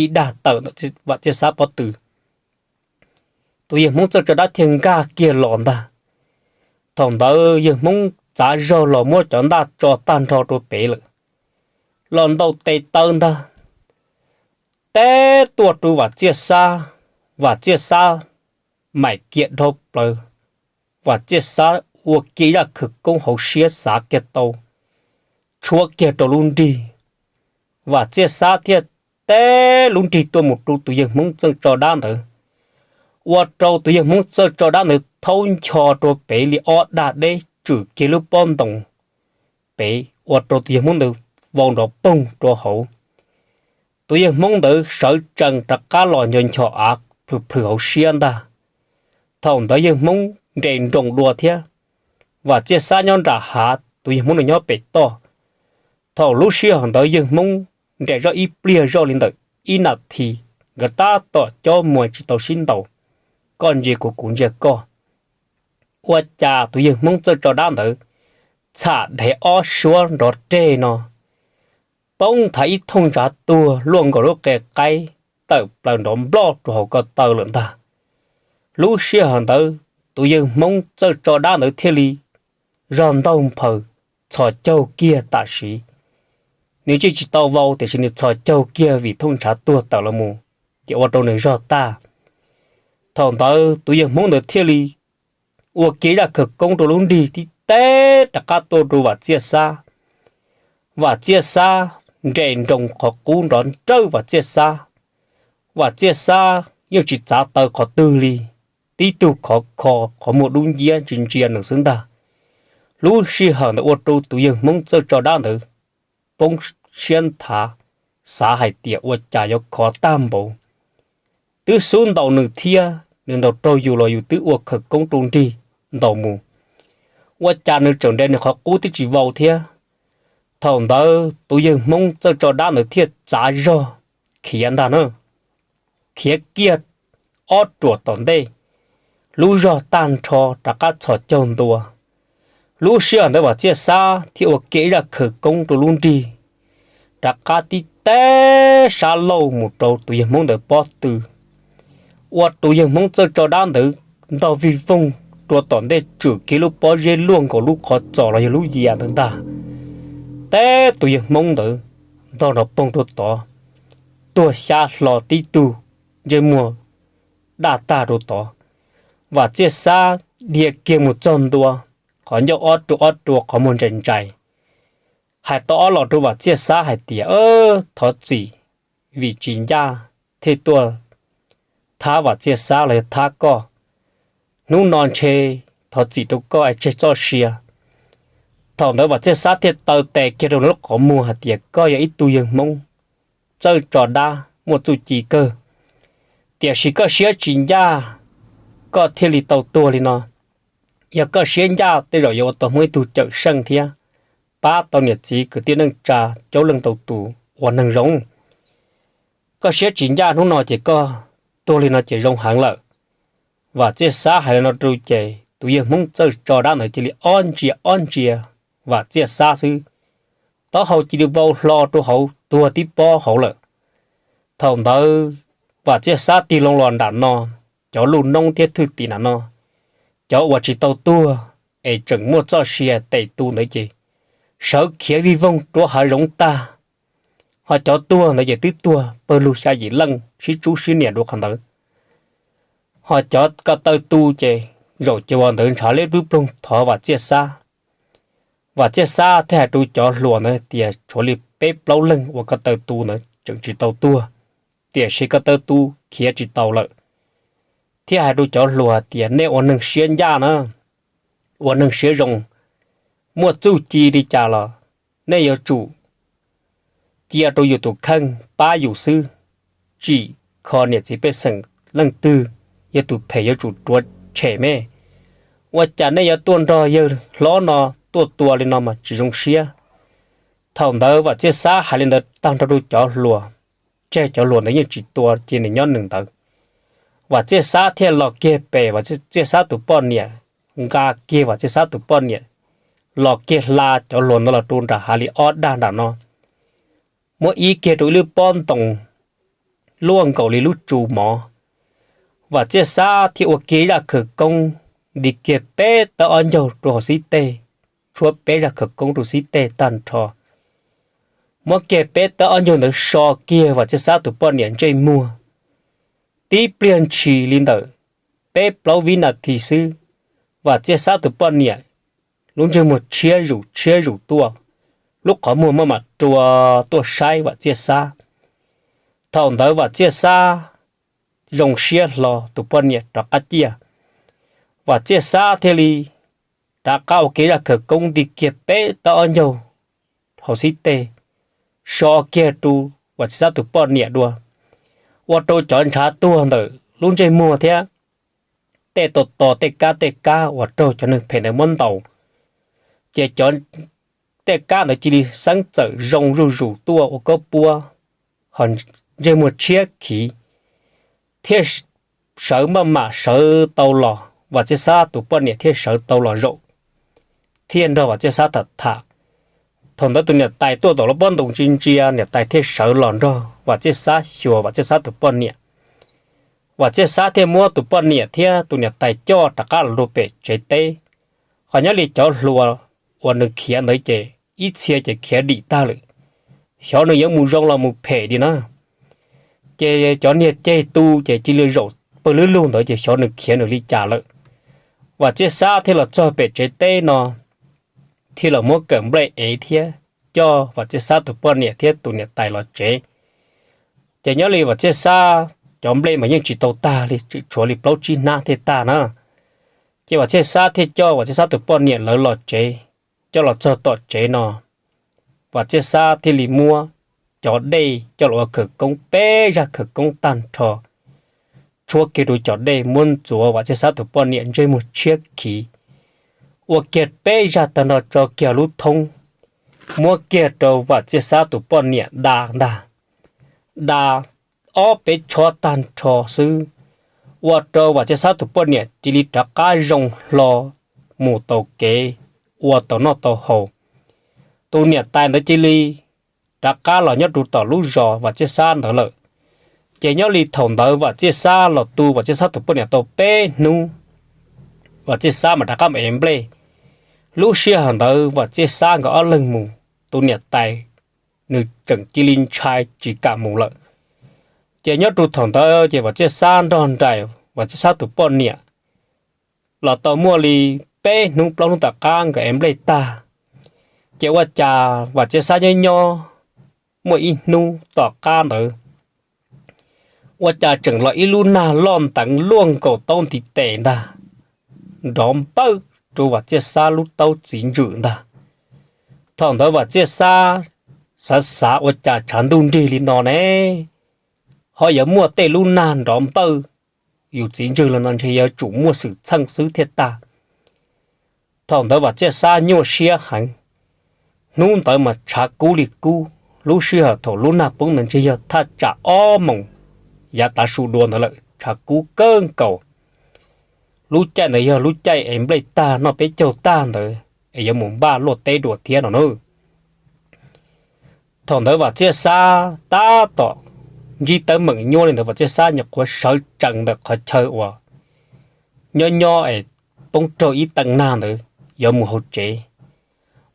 ib dag tawm ntawm Vam Txiaj Xab pob tw. Tus yawg Hmoob txawj tso dab thiaj nkag kiag los ntag. Thaum ntawd yawg Hmoob txav zog los muab cov ntaj tso tag nrho rau pem lawm, los ntaus tes taw ntag, teb tuaj rau Vam Txiaj Xab. Vam Txiaj Xab maim kiag dhau plaws, Vam Txiaj Xab ua kiag zaj khawv koob hauv siab xav kiag tau, tshuab kiag rau lub nrig. Vam Txiaj Xab thiaj teb lub nrig tuaj mus rau tus yawg Hmoob txawj tso dab ntawd, ua rau tus yawg Hmoob txawj tso dab ntawd thaub ncho rau pem li ob dag deb tswm kiag lub pob ntoos pem, ua rau tus yawg Hmoob ntawd vau nrov poog rau hauv. Tus yawg Hmoob ntawd sawv tsees rov qab los nco ncho av plhws plhws hauv siab ntag. Thaum ntawd yawg Hmoob nres nroos dua thiab, Vam Txiaj Xab nyob nram hav, tus yawg Hmoob nws nyob pem toj. Thaum lub sij hawm ntawd yawg Hmoob nres zoj ib pliag zoj li ntawm ib nas this, nkawd tab tom cob muag tsis tau sib ntaus, koj ntsia kuv kuv ntsia koj. Ua cas tus yawg Hmoob txawj tso dab ntawd txham dheev ob suab nrov reg no, poob nthav ib thooj ntshav tuag luaj nkaus lub qe qaib tawm plaws nrov nploj rau hauv ko taw lawm ntag. Lub sij hawm ntawd tus yawg Hmoob txawj tso dab ntawd thiaj li zog ntaug nphaws, txhos caug kiag tam sim. Nws tseem tsis tau vau tiam sis nws txhos caug kiag vim thooj ntshav tuag tawm los mus, ces ua rau nws zog tag. Thaum ntawd tus yawg Hmoob ntawd thiaj li ua kiag zaj khawv koob rau lub nrig tib teb rov qab tuaj rau Vam Txiaj Xab. Vam Txiaj Xab nres nroos qhov qub nrov nrawj Vam Txiaj Xab. Vam Txiaj Xab yeej tsis txav taw qhov twg li, tib tug khov kho qhov muag dub nciab ntsia ntsia nws xwb ntag. Lub sij hawm ntawd ua rau tus yawg Hmoob txawj tso dab ntawd poob siab nthav, xav hais tias ua cas yuav khov tag npaum, twb xub ntaus nws thiab nws ntaus raug yus los yus twb ua khawv koob rau nrig ntaus mus, ua cas nws tseem nres nws qhov qub twb tsis vau thiab. Thaum ntawd tus yawg Hmoob txawj tso dab ntawd thiaj txav zog khiav ntag na, khiav kiag ob ruam tom ntej, lub zog tag nrho rov qab txhos caug ntua. Lub sij hawm ntawd Vam Txiaj Xab thiaj ua kiag ib zaj khawv koob rau lub nrig, rov qab tib teb sab laug mus rau tus yawg Hmoob ntawd pob tw, ua tus yawg Hmoob txawj tso dab ntawd ntog vij voog rua tom ntej tswm kiag lub pob zeb luaj nkaus lub qhov txos los yog lub yias ntawd ntag. Teb tus yawg Hmoob ntawd ntog nrov poog rau tod, tuag xyab hlo tib tug, ntsej muag daj tag rau tod. Vam Txiaj Xab dhia kiag mus txog ntua, qhov ncauj ob rua ob rua qhov muag ntsais ntsais, hais tau ob los rau Vam Txiaj Xab hais tias, Thov txim, vim tsis ncaj thiaj tuaj thab Vam Txiaj Xab los yog thab koj. Hnub no ntshe thov txim rau koj es tseg txoj sia. Thaum ntawd Vam Txiaj Xab thiaj taw tes kiag rau lub qhov muag hais tias koj yog ib tug yawg Hmoob txawj tso dab muaj txuj ci kawg, tiam sis koj siab tsis ncaj koj thiaj li tau tuag li no. Yog koj siab ncaj tej zaum yuav ua tau Hmoob ib tug cawm seej thiab pab tau niam txiv kwv tij neej tsa, coob leej ntau tus ua neeg zoo. Koj siab tsis ncaj hnub no ces koj tuag li no ces zoo heev lawm. Vam Txiaj Xab hais li no rau ces tus yawg Hmoob txawj tso dab ntawd cia li ob ntsia ob ntsia Vam Txiaj Xab xwb, taub hau cia li vau hlo rau hauv tuag tib pob hauv lawm. Thaum ntawd Vam Txiaj Xab tig loo los nram no, cov luj noob thiab thwj tim nram no, cov uas tsis tau tuag es tseem muaj txoj sia tes tu ntawd ces sawv khiav vij voog rau hav zoov tag. Ho cov tuag ntawd ces twb tuag pawg lug xya yim leej sib tsub sib nias dua qhov ntawd. Ho cov ko taw tu ces zaum ces ua ntawd ntshav liab ploog thov Vam Txiaj Xab. Vam Txiaj Xab thiaj hais rau cov hluas ntawd tias tshuav li peb plaub leeg uas ko taw tu ntawd tseem tsis tau tuag, tiam sis ko taw tu khiav tsis tau lawm. Thiaj hais rau cov hluas tias nej ua neeg siab ncaj na, ua neeg siab zoo, muaj txuj ci li cas los nej yuav tsum cia rau yus tus kheej pab yus xwb, tsim kho niam txiv pej xeem leej twg, yog tus phem yuav tsum rhuav tshem me. Ua cas nej yuav tuaj nrog yawg hlob no tuaj tua li no mas tsis zoo siab. Thaum ntawd Vam Txiaj Xab hais li ntawd tag nrho rau cov hluas, tseg cov hluas ntawd yeej tsis tua cia nws nyob nws ntawd. Vam Txiaj Xab thiaj los kiag pem Vam Txiaj Xab tus poj niam, nqa kiag Vam Txiaj Xab tus poj niam los kiag hla cov hluas ntawd los rau nram hav li ob dag nram no, muab ib kiag rau ib lub pob ntoo luaj nkaus li lub tsu mov. Vam Txiaj Xab thiaj ua kiag zaj khawv koob nti kiag peb tawb ob ncaug rau hauv xib teg, tshuab peb zaj khawv koob rau xib teg tag nrho, muab kiag peb tawb ob ncaug ntawd so kiag Vam Txiaj Xab tus poj niam ntsej muag. Tib pliag ntshis li ntawm peb plaub vib nas this xwb, Vam Txiaj Xab tus poj niam lub ntsej muag tshiab zus tshiab zus tuaj, lub qhov muag maj mam rua tuaj saib Vam Txiaj Xab. Thaum ntawd Vam Txiaj Xab zoo siab hlo tus poj niam rov qab ciaj, Vam Txiaj Xab thiaj li rov qab ua kiag zaj khawv koob nti kiag peb tawb ob ncaug hauv xib teg, so kiag rau Vam Txiaj Xab tus poj niam dua, ua rau cov ntshav tuag ntawm lub ntsej muag thiab tej to to tej kab tej kab uas raug cov neeg phem ntawd muab ntaus, ces cov tej kab ntawd cia li xeeb txawm zoo zuj zus tuaj ua kaub puab, ho ntsej muag tshiab khiv, thiaj sawv maj mam sawv tau los, Vam Txiaj Xab tus poj niam thiaj sawv tau los zaum, thiaj nrog Vam Txiaj Xab tham tham. Thaum ntawd tus niam tais tuaj tom lub pob ntoo ntsia ntsia, niam tais thiaj sawv los nrog Vam Txiaj Xab xyuas Vam Txiaj Xab tus poj niam. Vam Txiaj Xab thiaj muab tus poj niam thiab tus niam tais coj rov qab los rau pem tsev teb. Qhov nyob li cov hluas uas nws khiav ntawd ces ib txhia ces khiav dim tag lawm, xyov nws yuav mus zoo los mus phem li na. Ces cov niag ceg tu ces cia li zaum pawg lub lug ntawd ces xyov nws khiav nws li cas lawm. Vam Txiaj Xab thiaj los txog pem tsev teb no, thiaj los muab kawm nplej ev thiab coj Vam Txiaj Xab tus poj niam thiab tus niam tais los tsev. Ces nyob li Vam Txiaj Xab cov nplej mas yeej tsis tau tag li, tseem tshuav li plaub tsib hnab thiaj tag na. Ces Vam Txiaj Xab thiaj coj Vam Txiaj Xab tus poj niam lawv los tsev. Coj los txog tom tsev no, Vam Txiaj Xab thiaj li muab cov dej coj los ua khawv koob peb zaj khawv koob tag nrho, tshuab kiag rau cov dej muab ntxuav Vam Txiaj Xab tus poj niam ntsej muag tshiab khiv, ua kiag peb zaj tag nrho tso kiag lub thoob, muab kiag rau Vam Txiaj Xab tus poj niam da ntag. Da ob peb chob tag nrho xwb, ua rau Vam Txiaj Xab tus poj niam cia li rov qab zoo hlo mus tau kev, ua tau noj tau haus. Tus niam tais ntawd cia li rov qab los nyob rau tom lub zos Vam Txiaj Xab ntawd lawm. Ces nyob li thaum ntawd Vam Txiaj Xab los tu Vam Txiaj Xab tus poj niam tau peb hnub, Vam Txiaj Xab mas rov qab mus ev nplej. Lub sij hawm ntawd Vam Txiaj Xab nkawd ob leeg mus, tus niam tais nws tseem cia li ntshai tsis kam mus lawm. Ces nyob rau thaum ntawd ces Vam Txiaj Xab nrog nraim Vam Txiaj Xab tus poj niam los tau muaj li peb hnub plaub hnub tom qab nkawd ev nplej tag, ces ua cas Vam Txiaj Xab nyob nyob muaj ib hnub tom qab ntawd, ua cas tseem los ib lub nag loj nteev luaj nkaus taub ntiv tes ntag. nrov npawj rau Vam Txiaj Xab lub taub txiv ntswm ntag. Thaum ntawd Vam Txiaj Xab xav xav ua cas tshav ntuj nrig li no ne, ho yuav muaj tej lub nag nrov npawj yus txiv ntswg los no ntshe yuav tsum muaj xwm txheej xwb thiaj tag. Thaum ntawd Vam Txiaj Xab nyuaj siab heev. Hnub ntawd mas tshav kub li kub, lub sij hawm thaum lub nag poob ntawd ntshe yog thaj tsam ob moos yav tav su dua ntawd lawm, tshav kub kawg nkaus. Lub caij ntawd yog lub caij es nplej tag noj peb caug tag ntawd es yuav mus npaj luaj teb dua thiab no na. Thaum ntawd Vam Txiaj Xab tab tom ntsib teeb meem nyuaj li ntawd, Vam Txiaj Xab nyuam qhuav sawv tsees ntawm qhov chaw uas nyob nyob es poob raug ib teev nag ntawd yuav mus hauv tsev,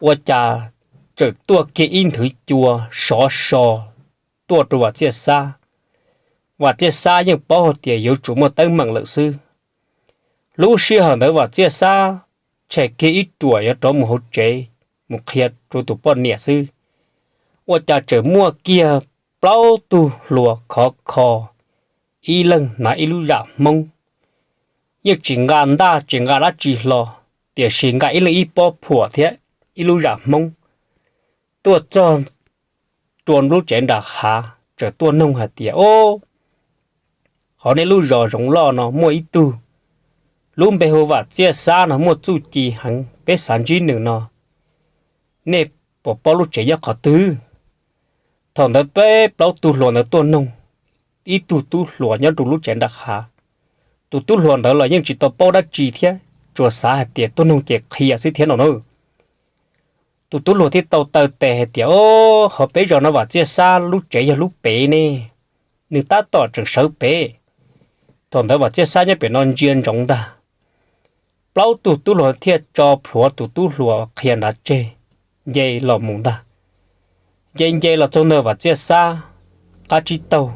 ua cas txawm tuaj kiag ib nthwv cua sov so tuaj rau Vam Txiaj Xab. Vam Txiaj Xab yeej paub hais tias yuav tsum muaj teeb meem lawm xwb. Lub sij hawm ntawd Vam Txiaj Xab tshem kiag ib ruam yuav rov mus hauv tsev mus qhia rau tus poj niam xwb, ua cas tseem muaj kiag plaub tug hluas khov kho, ib leeg hnav ib lub zam hmoob, yeej tsis nqa ntaj tsis nqa dab tsi hlo, tiam sis nqa ib leeg ib pob phuam thiab ib lub zam hmoob tuaj txog rua lub tsev nram hav, txawm tuaj noog hais tias, Ob, hauv nej lub zos Zoov Loj no muaj ib tug lub npe hu Vam Txiaj Xab no muaj txuj ci heev, peb xav ntsib nws no, nej puas paub lub tsev nyob qhov twg? Thaum ntawd peb plaub tug hluas ntawd tuaj noog, ib tug tub hluas nyob rau lub tsev nram hav. Tus tub hluas ntawd los yeej tsis tau paub dab tsi thiab, tsuas xav hais tias tuaj noog ces qhia xwb thiab no na. Tus tub hluas thiaj tau taw tes hais tias, Ob, hauv peb zos no Vam Txiaj Xab lub tsev yog lub pem ne, nws tab tom tseem sawv pem. Thaum ntawd Vam Txiaj Xab nyob pem no ntsia ntsoov ntag. Plaub tug tub hluas thiaj tso plhuav tus tub hluas qhia nrad tseg, nce los mus ntag. Nce nce los txog ntawm Vam Txiaj Xab qab tsib taug,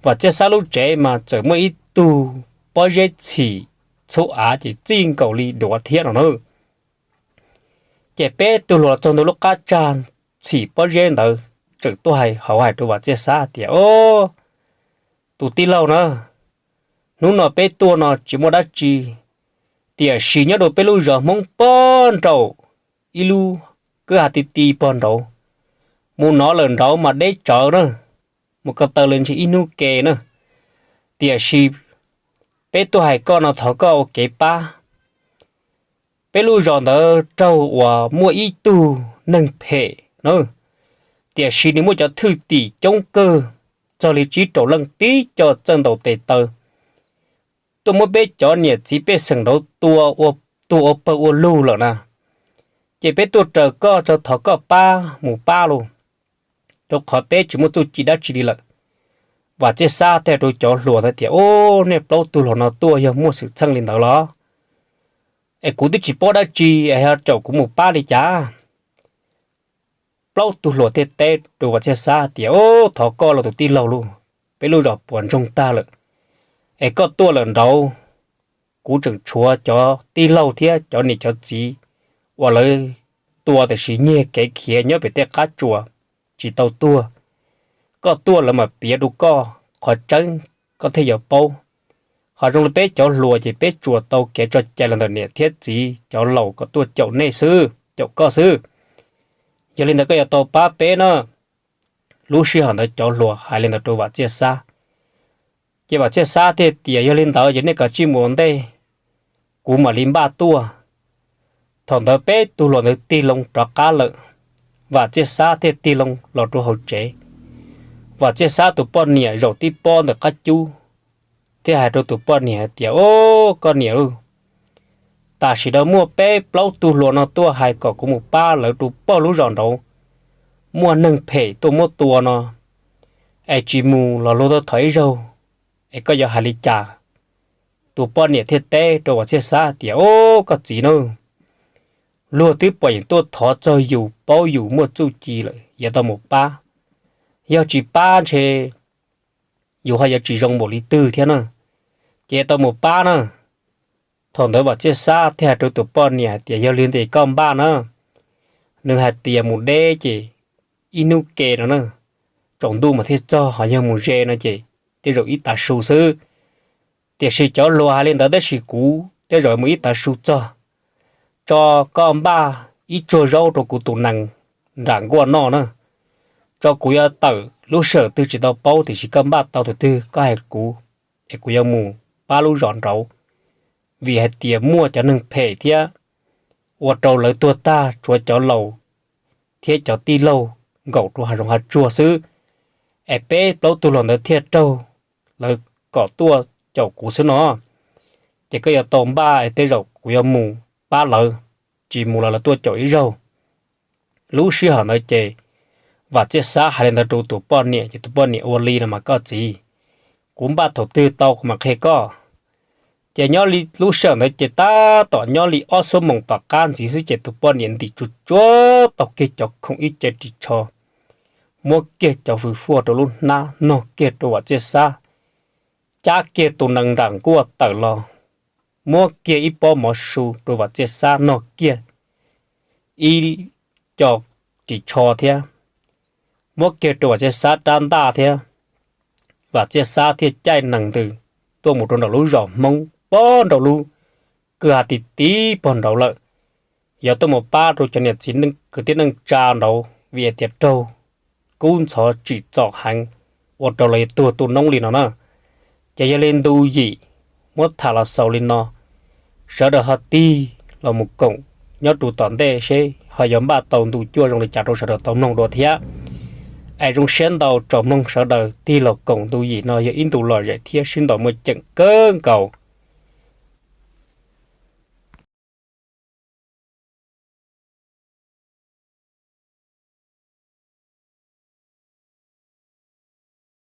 Vam Txiaj Xab lub tsev mas txawm muaj ib tug pob zeb txhim txhub av ces txij nkaus li duav thiab no na. Ces peb tug hluas los txog ntawm lub qab tsag txhim pob zeb ntawd, tseem tuaj hais hauv hais rau Vam Txiaj Xab tias, Ob, tus tij laug na, hnub no peb tuaj no tsis muaj dab tsi, tiam sis nyob rau peb lub zos Hmoob pog nraum ib lub kwj ha ti ti pog nraud, mus no lawm nraud mas deb tsawv na, mus ko taw li ntshe ib hnub ke na. Tiam sis peb tuaj hais koj no thov koj ua kev pab. Peb lub zos ntawd raug uas muaj ib tug neeg phem na, tiam sis nws muaj cov thwj tim coob kawg, txog li tsib rau leej tib co txawj ntaus tes taw, tuaj muab peb cov niam txiv pej xeem nraud tua ua pawg ua lug lawm na. Ces peb tuaj raws koj, thov koj pab mus pab los, rau qhov peb tsis muaj txuj ci dab tsi li lawm. Vam Txiaj Xab thiaj rau cov hluas ntawd tias, Ob, nej plaub tug hluas no tuaj yog muaj xwm txheej li ntawd los? Es kuv twb tsis paub dab tsi es ho caum kuv mus pab li cas? Plaub tug hluas thiaj teb rau Vam Txiaj Xab tias, Ob, thov koj los tus tij laug lauj, peb lub zos puas ntsoog tag lawm, es koj tuaj lawm nraud, kuv tseem tshuav cov tij laug thiab cov niam cov txiv uas lawv tua tiam sis nyiag kev khiav nyob pem tej qab tsuas tsis tau tuag. Koj tuaj lawv mam piav rau koj, qhov tseeb koj thiaj yuav paub. Ho zoo li peb cov hluas ces peb tsuas tau kev tso cai los ntawm niam thiab txiv cov laus kom tuaj caum nej xwb, caum koj xwb. Yog li ntawd koj yuav tau pab peb na. Lub sij hawm ntawd cov hluas hais li ntawd rau Vam Txiaj Xab, ces Vam Txiaj Xab thiaj tias, Yog li ntawd ces nej kav tsij mus ua ntej, kuv mam li npaj tuaj. Thaum ntawd peb tug hluas ntawd tig loo rov qab lawm, Vam Txiaj Xab thiaj tig loo los rau hauv tsev. Vam Txiaj Xab tus poj niam zaum tib pob ntawm qab cub thiaj hais rau tus poj niam hais tias, Ob, koj niam lauj, tam sim no muaj peb plaub tug hluas no tuaj hais kom kuv mus pab lawv rau pog lub zos nraud, muaj neeg phem tuaj muab tua no, es tsis mus los luag tuaj thov ib zaug, es koj yuav hais li cas? Tus poj niam thiaj teb rau Vam Txiaj Xab tias, Ob, koj txiv na, luag twb pom yeem tuaj thov txog yus, paub yus muaj txuj ci lawm, yuav tau mus pab. Yog tsis pab ntshe yus ho yuav tsis zoo npaum li twg thiab na, ces yuav tau mus pab na. Thaum ntawd Vam Txiaj Xab thiaj hais rau tus poj niam hais tias, Yog li ntawd koj npaj na. Nws hais tias mus deb ces ib hnub ke no na, tsaus ntuj mas thiaj txog, ho yog mus ze no ces tej zaum ib tav su xwb. Tiam sis cov hluas hais li ntawd tab sis kuv tej zaum mus ib tav su txog, tso koj npaj ib tsuag zaub rau kuv tus nees nram nkuaj noj na. Tso kuv yuav tawm lub sij hawm twg tsis tau paub, tiam sis koj npaj tau thaum twg koj hais kuv, es kuv yuav mus pab lub zos nraud, vim hais tias muaj cov neeg phem thiab ua rau lawv tuag tag, tshuav cov laus thiab cov tij laug nkaum rau hav zoov hav tsuag xwb, es peb plaub tug hluas ntawd thiaj raug lawv kom tuaj caum kuv xwb no. Ces koj yuav tau npaj, tej zaum kuv yuav mus pab lawv, tsis mus los lawv tuaj caum ib zaug. Lub sij hawm ntawd ces Vam Txiaj Xab hais li ntawd rau tus poj niam, ces tus poj niam ua li no mas koj txiv, kuv npaj thaum twg tau kuv mam qhia koj. Ces nyob li lub sij hawm ntawd ces tab tom nyob li ob xuab moos tom qab ntxiv xwb ces tus poj niam ntim tsuj tsuav tau kiag cov khoom ib ce ris tsho, muab kiag cov fwj fuaj rau lub hnab, nog kiag rau Vam Txiaj Xab, cab kiag tus nees nram nkuaj tawm los, muab kiag ib pob mov su rau Vam Txiaj Xab nog kiag ib co ris tsho thiab, muab kiag rau Vam Txiaj Xab rab ntaj thiab. Vam Txiaj Xab thiaj caij nees ntws tuaj mus rau nraum lub zos Hmoob pog nraum lub kwj ha ti ti pog nraud lawm, yuav tuaj mus pab rau cov niam txiv kwv tij neej tsa nraud vim hais tias raug kub ntxhov tsim txom heev, ua rau lawv tuag tu noob li no na. Ces yog li ntu yim muab tham los xaus li no, sawv daws ho tig los mus koom nyob rau tom ntej seb ho yuav npaj tau ntu cuaj zoo li cas rau sawv daws tau mloog dua thiab. Es zoo siab ntau tsoom mloog sawv daws tig los koom ntu yim no yog ib ntu lom zem thiab sib ntaus muaj ceem kawg nkaus.